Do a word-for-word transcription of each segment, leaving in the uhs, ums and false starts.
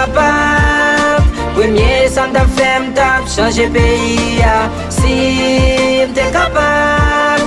kapab, premye sa m t ap fè, m t ap chanje peyi a. Si m te kapab,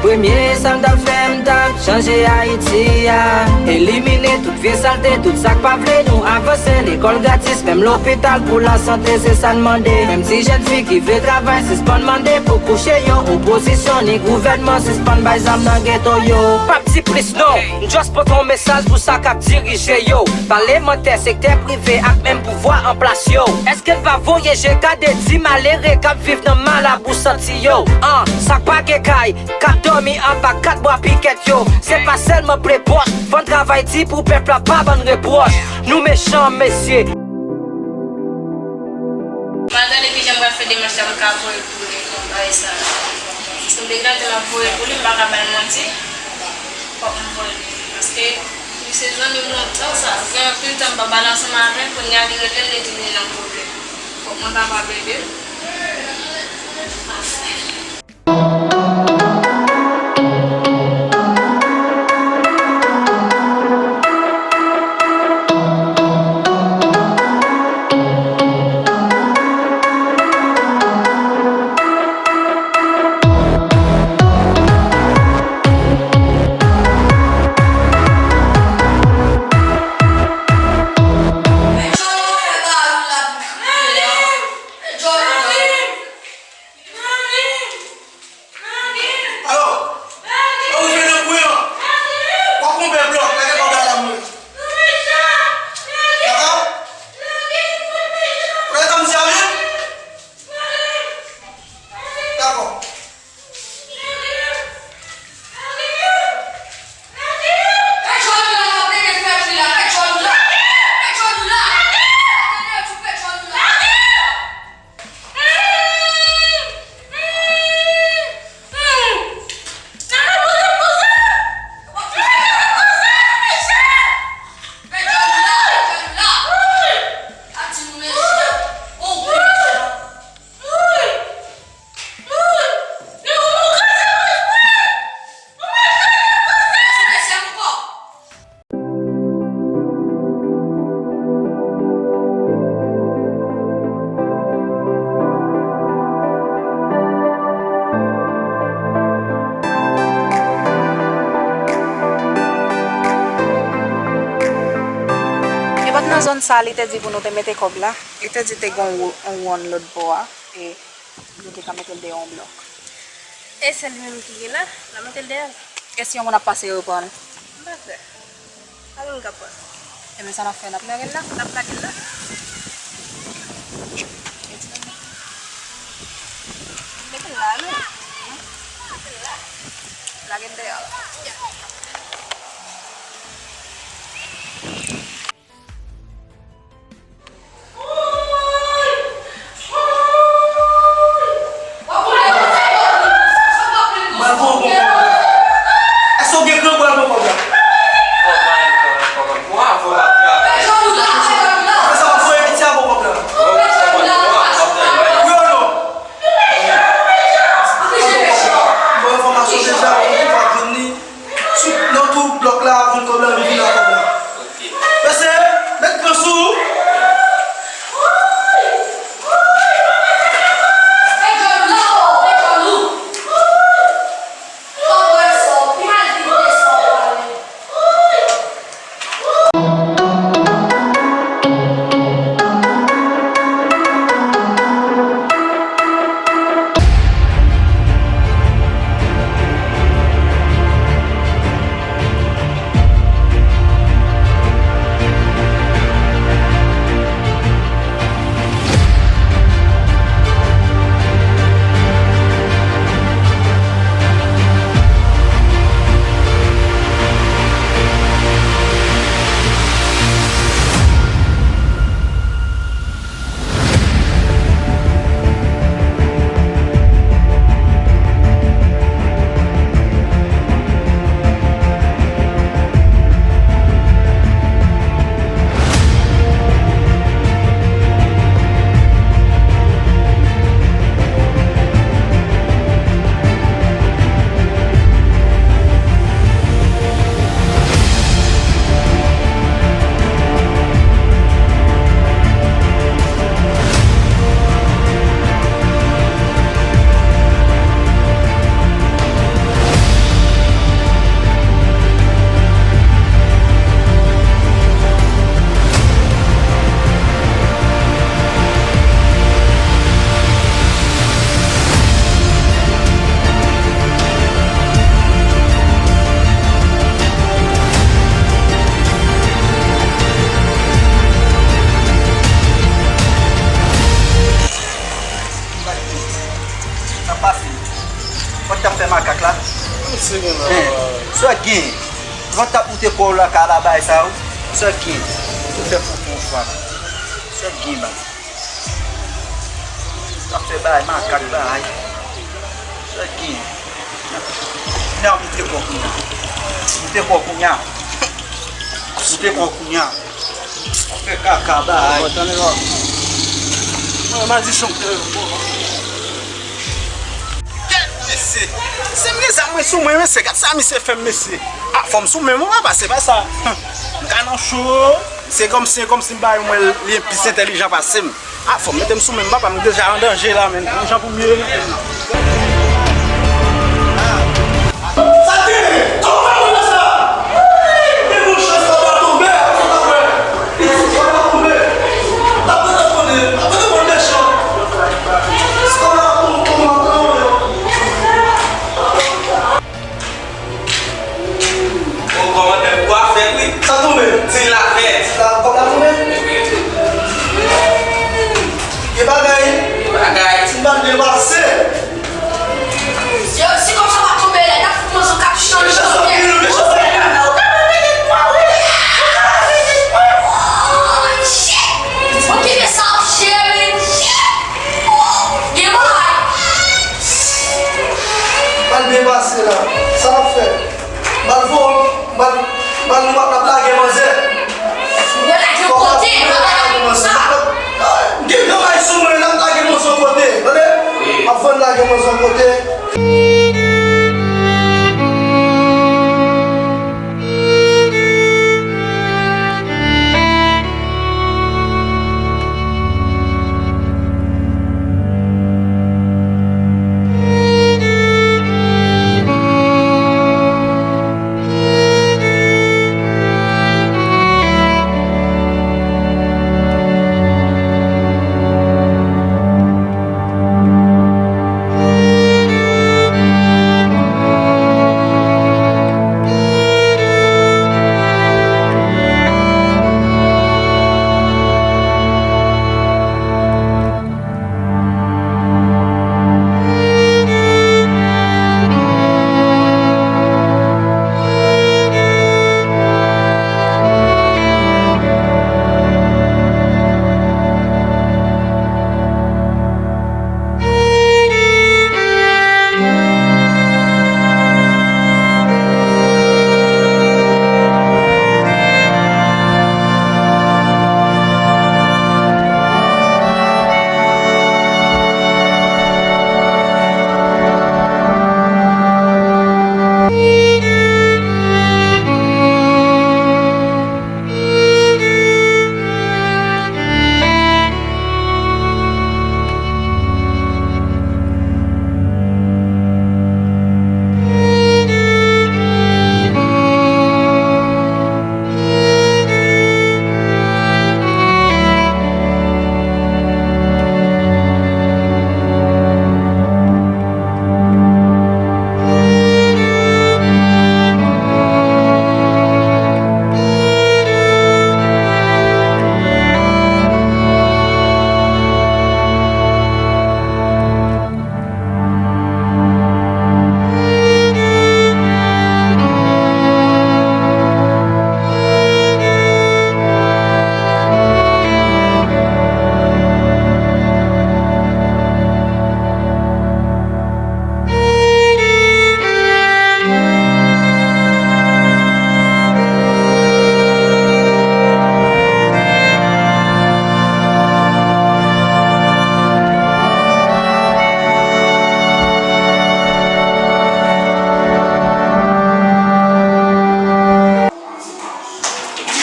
premye sa m t ap fè, m t ap chanje Ayiti a. Elimine tout vye salte, tout sa k pa vle nou avanse. Lekòl gratis, menm lopital pou lasante, se sa n mande. Menm ti jèn fi ki vle travay, sispann mande pou kouche yo. Opozisyon ni gouvènman, sispann bay zam nan geto yo. P ap di plis non, m just pote yon mesaj pou sa k ap dirije yo. Palemantè, sektè prive ak menm pouvwa an plas yo. Èske n pa voye je gade ti malere k ap viv nan malabou santi yo? An, sa k pa gen kay, k ap dòmi anba kat bwa pikèt yo. Se pa sèlman ple pòch, fò n travay di pou pèp la pa ban n repwòch. Nou mechan, mesye. M al gade kijan m pral fè demach la pou m ka voye l pou li, bagay sa. Paske m te gentan m ap voye l pou li, m pa ka ba l manti. Fòk m voye l pou li. Paske li se zanmi m lontan sa. Gen anpil tan m pa pale ansanm avè l, kounye a li rele m, li di li nan pwoblèm. Fòk mwen kapab ede l. Alo! Ou rive nan kwen an? W ap pran yon pè blòk, lage kòb la la mwen. Dakò? Ou lage kòm sèvi? Dakò. E pa t nan zòn sa a li te di pou nou te mete kòb la? Li te di te gen yon wo-, yon wonn lòt bò a, e nou te ka mete l dèyè yon blòk. E se li menm ki gen la, n a mete l dèyè l. E si yon moun ap pase reprann? M pa kwè. Pa gen moun k ap pran. Ebyen sa n ap fè, n ap lage l la? N ap lage l la. Mete l la, non? Mete l la. Lage l dèyè la. Bal pou w pran kòb la. Èske w gen kran pou w al pran kòb la? Apre sa, w ap voye piti a pran kòb la. Wi ou non? Bon enfòmasyon deja, ou pa jwenn li sou Sa w gen? Vant ap moute kò w la ka la bay sa ou. Sa w gen? Ou fè foto yon fwa. Sa w gen, bay? Sa w fè bay, makak bay. Sa w gen? Kounya w moute kò kounya. Moute kò kounya. Moute kò kounya. Fè kaka bay. Mwen, mwen di chonk telefòn. Kèt mesye. Se m gen zam mwen sou mwen, mesye. Gad sa misye fè m, mesye. A, fò m sou men mwen, papa, se pa sa. M ka nan cho. Se kòmsi, se kòmsi m pa wè mwen li plis entèlijan pase m. A, fò m mete m sou men m, papa, m deja an danje la, menn. Yon jan pou m ye. Sa te, kòman w fè sa? Te gon chans papa tonbe, papa tonbe. Papa tonbe, papa tonbe mechan. Sa la pou kòman tonbe. Bon, kòmandè, kou a fèt wi. Sa tonbe? Ti la fèt. Ti la, kòb la tonbe? Gen bagay. Gen bagay. Ti bal byen pase. Yo, si kòb sa pa tonbe la, n ap fout manzè k ap chanje chòt. Oh, shit! Okipe sa, cheri. Shit! Oh, gen bagay. Bal byen pase la. Sa n ap fè? Bal fò, bal, bal nou ap lage manzè. Mwen lage yon kote, mwen lage yon kote. Gen granmay sou mwen, n ap lage manzè yon kote. Tande? Wi. Ap vann lage manzè yon kote.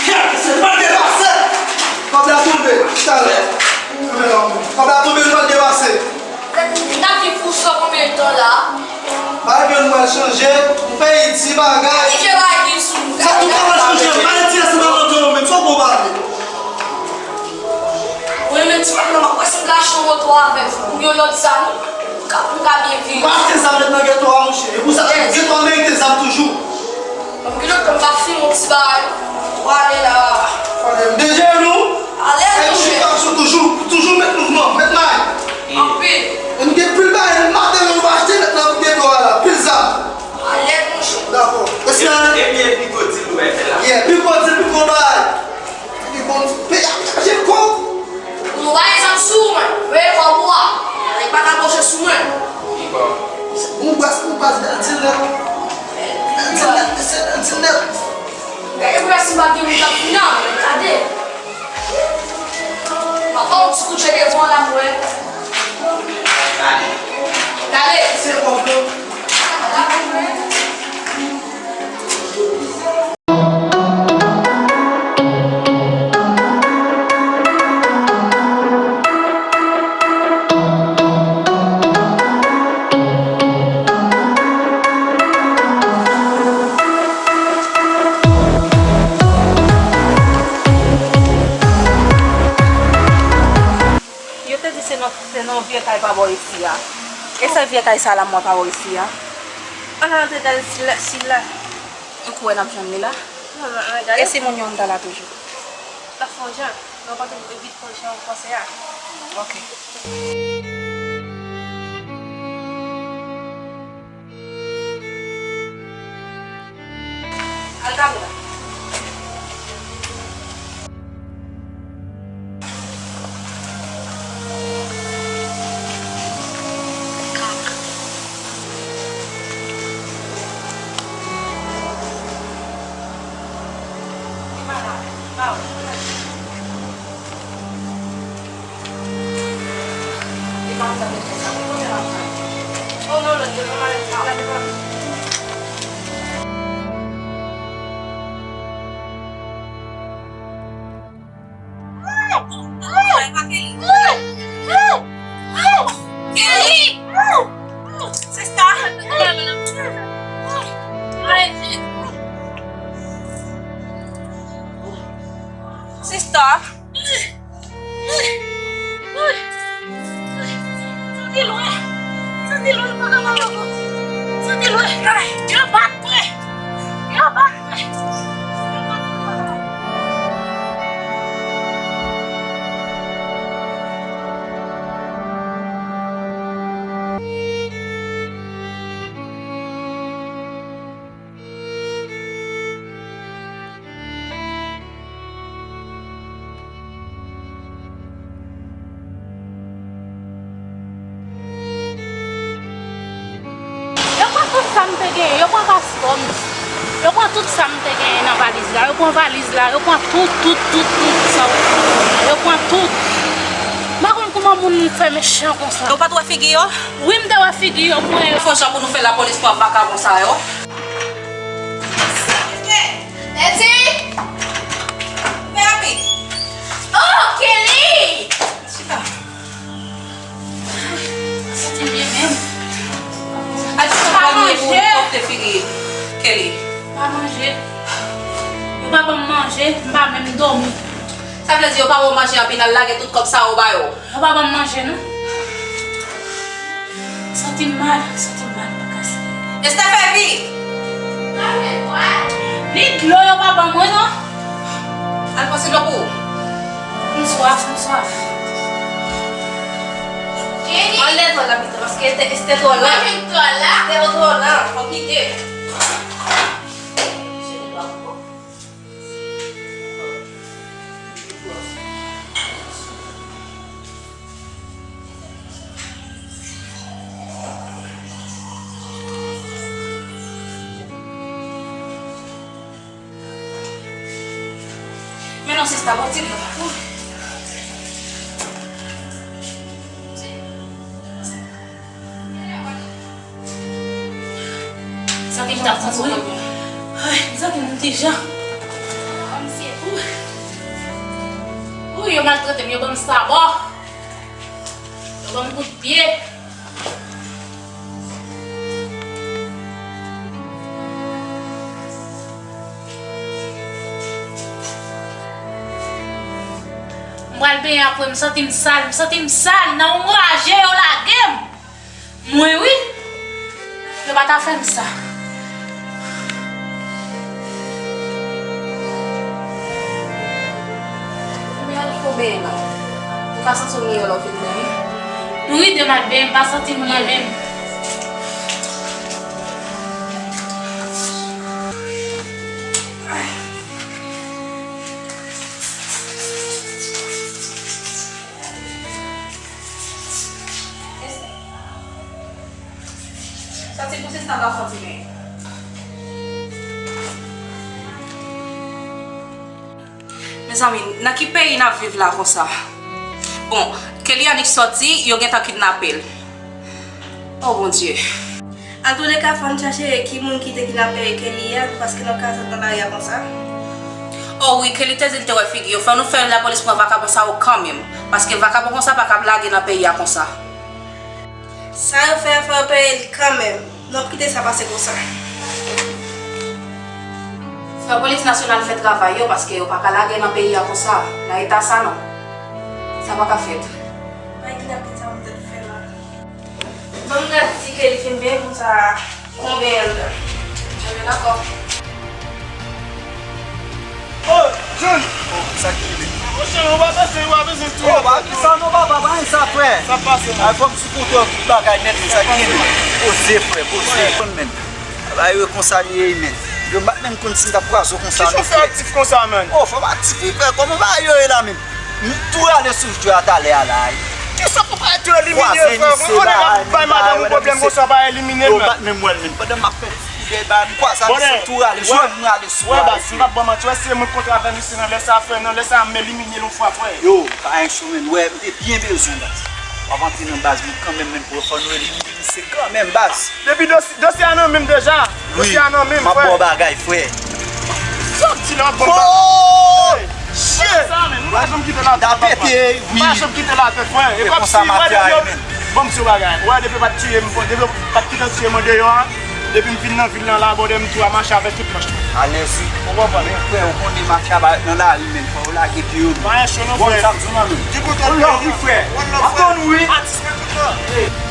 Kèt, se pa depase! Kòb la tonbe, talè. Kòb la tonbe, li pa depase. N ap viv pou sa konbyen tan la? Bagay yo nou pral chanje, nou peye ti bagay. Ki vye bagay ki sou nou? Sa tou pral chanje, bagay ti a se pa moto yo menm, sa w bon pale. Mwen menm ti bagay la, m ap wè si m ka achte yon moto avèk yon lòt zam, pou m ka, pou m ka byen viv. Ou pa achte zam met nan geto a, monchè. E pou sa, geto a merite zam toujou. Mwen gen lòt tan m pa fini yon ti bagay. Ou ale la. Fò de m deje nou. Alèz, monchè. Edikasyon toujou, toujou met mouvman, met may. Anpil. E m gen pil bagay, materyo nou pa achte, met nan geto a la, pil zam. Alèz, monchè. Bondye pi gwo bagay. Li bon, peyi ap chaje kòb. Ou bay zam sou mwen. Voye kòb ou a. Nèg pa ka boche sou mwen. Bon bras pou baz bèl ti nèt. Bèl ti nèt, mesye, bèl ti nèt. Gade près m pa gen moun k ap vin nan, gade. M ap ba w ti kout je devan la, m wè. Gade. Gade. Se kòb yo. Yo te di se nan, se nan vye kay pa bò isi a. E se vye kay sa la m wè pa bò isi a. Ann al antre gade si la, si la. Ou kwè n ap jwenn li la? Ann al gade. E si moun yo anndan la toujou? N ap fè yon jan. N ap antre vit fè yon jan ou panse a. Ok. Al gade la. Kelly! Sista! Sista! Santi lwen. Santi lwen, m pa ka pale ankò. Santi lwen. Yo bat mwen. Yo bat mwen. Yo bat mwen. Yo pran tout sa m te genyen, yo pran paspò m, yo pran tout sa m te genyen nan valiz la, yo pran valiz la, yo pran tout, tout, tout, tout sa w, yo pran tout. M pa konn kòman moun fè mechan konsa. Ou pa t wè figi yo? Wi, m te wè figi yo, m wè yo. Fò jan pou nou fè lapolis pran vakabon sa yo. Leti! Ouvè rapid! Oh, Kelly! Chita. Santi m byen menm. Al chita pou al manje pou pwòpte figi Kelly. Pa manje. Yo pa ban m manje, m pa menm dòmi. Sa vle di yo pa ba w manje epi n al lage tout kòb sa yo ba yo? Yo pa ban m manje, non. Santi m mal, santi m mal, m pa ka sere. Esther, fè vit! Ni dlo yo pa ban mwen, non. Al pase dlo pou ou. M swaf, m swaf. Jenny! Al devan la pito, paske Esther, Esther twò la. Manje twò la. Esther twò la, fò kite. Men non, sista, bon ti dlo. Santi m t ap mouri. Ay, santi m deja. Wi, yo maltrete m, yo ban m sabò. Yo ban m kout pye. M pral benyen apre, m santi m sal, m santi m sal, nan yon raje yo lage m. Mwen wi. Yo pa ta fè m sa. Men al fè w benyen la. Ou ka santi w miyò lè w fin benyen. Wi, demen al benyen, m pa santi m byen menm. Sa va kontinye. Mezanmi, nan ki peyi n ap viv la konsa? Bon, Kelly annik sòti, yo gentan kidnape l. Oh Bondye. Antouleka, fò n chache ki moun ki te kidnape Kelly a, paske nou ka sot nan lari a konsa. Oh wi, Kelly te di l te wè figi yo. Fò nou fè lapolis pran vakabon sa yo kanmenm, paske vakabon konsa pa kab lage nan peyi a konsa. Sa yo fè a, fò yo peye li kanmenm. Nou p kite sa pase konsa. Fò polis nasyonal fè travay yo, paske yo pa ka lage nan peyi a konsa, nan eta sa non. Sa pa ka fèt. Bay kidnapin sa pou tèt fè la. Ban m gad si ke li fin byen konsa, konbyen l. Ebyen dakò. Oh, John! Oh, sa ki gen? Monchè, ou pa bezwen, ou pa bezwen touye. Oh, pa ki sa non, papa, pa gen sa, frè. Sa pase, man. Ay, fò m sou kontwòl tout bagay nèt, sa ki gen? Poze, frè, poze. Konn, men. Bagay yo konsa li ye, men. Yo m pa t menm konn si m t ap kwaze w konsa, non, frè. Kijan w fè aktif konsa, man? Oh, fò m aktif, wi, frè. Kòman bagay yo ye la, men? M tou rale sou jou a talè a la, wi. Kisa pou pa tou elimine, frè? Ou konnen l ap bay madanm ou pwoblèm konsa, pa elimine l, man. Yo m pa t menm wè l, men. Pandan m ap fè ti koudèy ba m kwaze, m tou rale, jwenn m rale sou a, frè. Wè, baz, m p ap ba w manti, wè, se mwen k kontre avè misye nan lè sa, frè, nan lè sa, m elimine l yon fwa, frè. Yo, pa gen cho, men, wè, m te byen bezwen, baz. W ap antre nan baz mwen kanmenm, men, pou fò nou elimine misye kanmenm, baz. Depi dosye, dosye a nan men m deja. Wi, dosye a nan men m, frè. M ap ba w bagay, frè. Sa w di la, bon, oh! Shit! Sa, men, m pa janm kite la tèt, papa. M pa janm kite la tèt, frè. E kòm si, wè, depi yo, bon, m di w bagay. Wè, depi yo pa t tiye m, depi yo pa t kite tiye m andeyò a, depi m vin nan vil lan la, brother, m tou a mache avèk tout manch mwen. Alèz wi. Ou konprann? Men frè, ou konnen mache a parèt nan lari, men fò yo lage pye yo. Pa gen cho non, frè. Bon, sa m di w la, men. One love wi, frè. One love, frè. Atann wi. Atis mwen tout tan.